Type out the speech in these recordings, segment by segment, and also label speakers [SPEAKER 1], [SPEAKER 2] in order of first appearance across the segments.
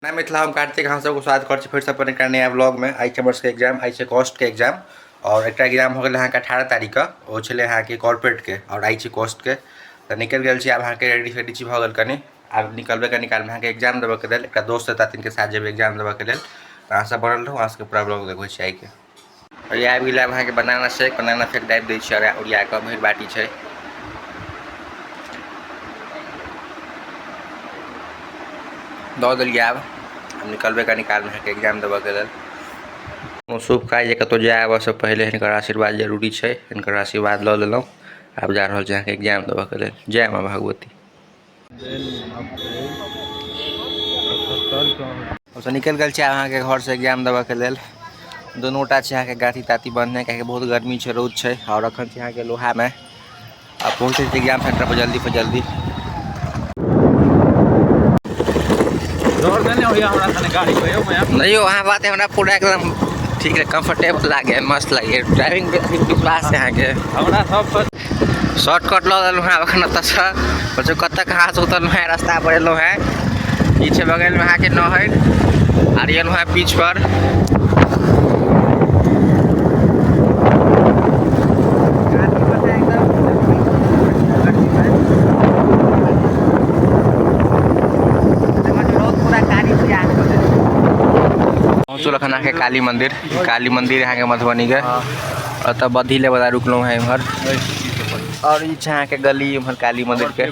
[SPEAKER 1] ना मिथिला, हम कार्तिक अहाँ सबके स्वागत करै छी फेरसँ अपन एकटा नया ब्लॉगमे। आइ छै हमर सबके एग्जाम, आइ छै कॉस्टके एग्जाम और एकटा एग्जाम हो गेल अहाँके 18 तारीखके, ओ छलै अहाँके कॉर्पोरेटके और आइ छै कॉस्टके। तऽ निकलि गेल छी आब अहाँके रेडी फेडी छी भऽ गेल कनि, आब निकलबै कनि कालमे अहाँके एग्जाम देबऽके लेल। एकटा दोस्त हेता तिनके साथ जेबै एग्जाम देबऽके लेल। तऽ अहाँ सब बनल रहू, अहाँ सबके पूरा ब्लॉग देखबै छी आइके। और आबि गेलै आब अहाँके बनाना शेक, बनाना शेक दाबि दै छी और ओरिया कऽ भरि बाटी छै। दऽ देलियै, आब निकलबै कनि कालमे अहाँके एग्जाम देबऽके लेल। कोनो शुभ काज जे कतहु जाय आबऽसँ पहिले हिनकर आशीर्वाद जरूरी छै, हिनकर आशीर्वाद लऽ लेलहुँ, आब जा रहल छी अहाँके एग्जाम देबऽके लेल। जय माँ भगवती। हमसब निकलि गेल छी अहाँके घरसँ एग्जाम देबऽके लेल। दुनू गोटा छी अहाँके गाँठी ताँती बन्हने, कियाकि बहुत गर्मी छै, रौद छै और अखन छी अहाँके लोहामे। आ पहुँचै छी एग्जाम सेंटर पर जल्दी पर जल्दी। नहीं हो अहाँ बात हमरा पूरा एकदम ठीक है, कंफर्टेबल लागे, मस्त लागे ड्राइविंग पे विश्वास है अहाँके।
[SPEAKER 2] हमरा सब
[SPEAKER 1] शॉर्टकट लऽ लेलहुँ हँ अखन एतऽसँ, सोचू कतऽ कहाँसँ उतरलहुँ हँ, रास्ता पर एलहुँ हँ। ई छै बगलमे अहाँके नहर आर एलहुँ हँ बीच पर। पहुँचल अखन अहाँके काली मंदिर, काली मंदिर अहाँके मधुबनीके। ओतऽ बद्धी ले वाला रुकलहुँ हँ इम्हर और ई छै अहाँके गली इम्हर काली मंदिरके।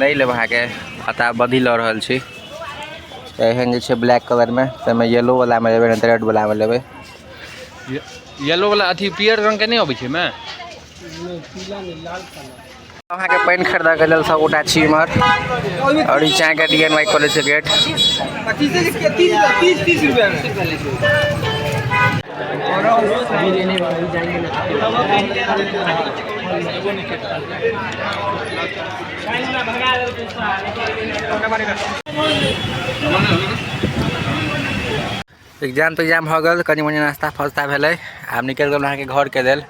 [SPEAKER 1] नहि लेब अहाँके, अतः बद्धी लऽ रहल छी। एहन जे छै ब्लैक कलरमे, ताहिमे येलो वालामे लेबै, नहि तऽ रेड वालामे लेबै।
[SPEAKER 2] येलो वाला अथी पियर रंग के नहि अबै छै मे?
[SPEAKER 1] अहाँके पानि खरीदऽके लेल सब गोटा छी इम्हर और ई छै अहाँके डी एन वाई कॉलेज के गेट। एग्जाम तऽ एग्जाम भऽ गेल, कनि मनि नास्ता फस्ता भेलै, आब निकलि गेलहुँ अहाँके घरके लेल।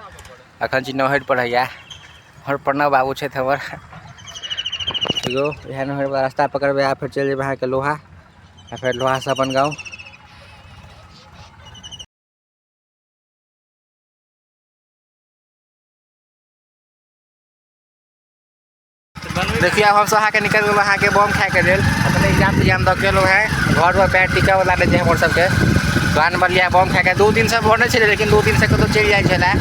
[SPEAKER 1] अखन छी नहरि पर हैया, हमर प्रणव बाबू छथि हमर एगो। इएह नहरि वाला रास्ता पकड़बै आ फेर चलि जेबै अहाँके लोहा, आ फेर लोहासँ अपन गाँव। देखियौ हम सब अहाँके निकलि गेलहुँ अहाँके बम खाइके लेल। अपन एग्जाम तिग्जाम दऽ के एलहुँ हेँ, घर पर पैर टिकऽ वला नहि छै हमर सबके। दुकान पर लिया बम खाइके 2 दिनसँ बनै छलै, लेकिन 2 दिनसँ कतहु चलि जाइ छलै।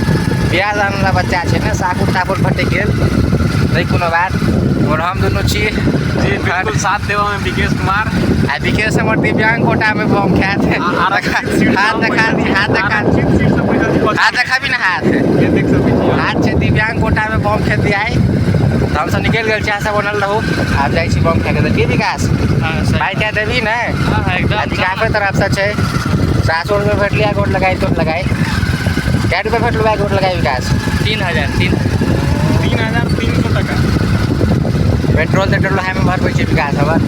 [SPEAKER 1] बियाह दानवला बच्चा छै ने, साबुन ताबुन फटकि गेल, नहि कोनो बात। और हम दुनू छी
[SPEAKER 2] जी बिल्कुल साथ देबऽ में विकेश कुमार।
[SPEAKER 1] आ विकेश हमर दिव्यांग कोटा में बम खायत। हाथ देखा, हाथ देखा, हाथ देखाबी ने हाथ। हाथ छै दिव्यांग कोटा में बम खेती आइ। तऽ हमसब निकलि गेल छी, अहाँ सब बनल रहू, आब जाइ छी बम खाइके। की विकास भाइ क्या देबही ने? विकासे तरफसँ छै, 700 रुपये भेटलियै गोट लगाइ तोट लगाइ। कै रुपये भेटलौ भाइ गोट लगाइ विकास?
[SPEAKER 2] 3000, 3300 टका।
[SPEAKER 1] पेट्रोल तेट्रोल में भरबै छै विकास हमर।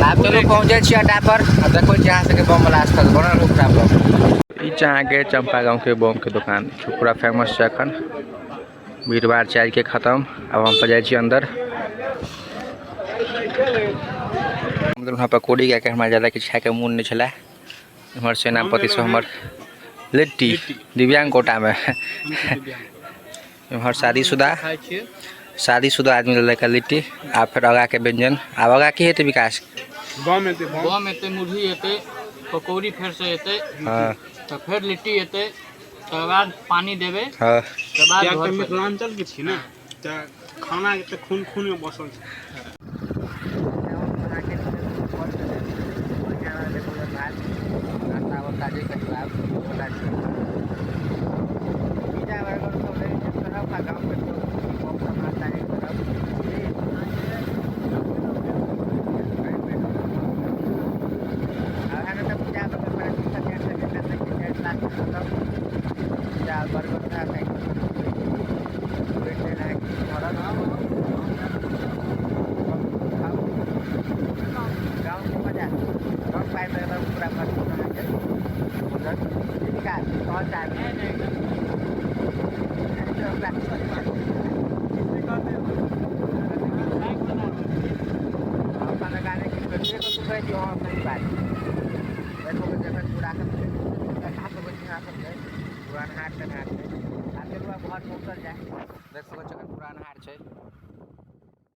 [SPEAKER 1] आब चलू पहुँचै छी अड्डा पर, आब देखै छी अहाँ सबके बम वाला स्थल। बनल रहू पूरा ब्लॉग। ई छै अहाँके चंपा गाँव के बम के दुकान, पूरा फेमस छै। अखन भीड़ भाड़ चाय के खत्म, अब हम जाइ छी अंदर। वहाँ पकौड़ी खाके हमरा ज्यादा किछु खायके मोन नहि छलै। इम्हर सेनापति सब हमर लिट्टी दिव्यांग कोटामे। इम्हर शादीशुदा शादीशुदा आदमी लेलक लिट्टी। आ फेर आगाके व्यंजन, आब आगा की हेतै विकास?
[SPEAKER 2] बम हेतै, बम हेतै, मुरही हेतै, पकौड़ी फेरसँ हेतै, तऽ फेर लिट्टी हेतै, तकर बाद पानी देबै। तकर बाद
[SPEAKER 3] किएक तऽ
[SPEAKER 2] घर पर।
[SPEAKER 3] मिथिलांचल के छी ने, तऽ खाना के तऽ खून खून में बसल छै।
[SPEAKER 1] अन्हार तन्हार छै। आब चलू, आब घर पहुँचल जाय। देख सकै छी, एखन पूरा अन्हार छै।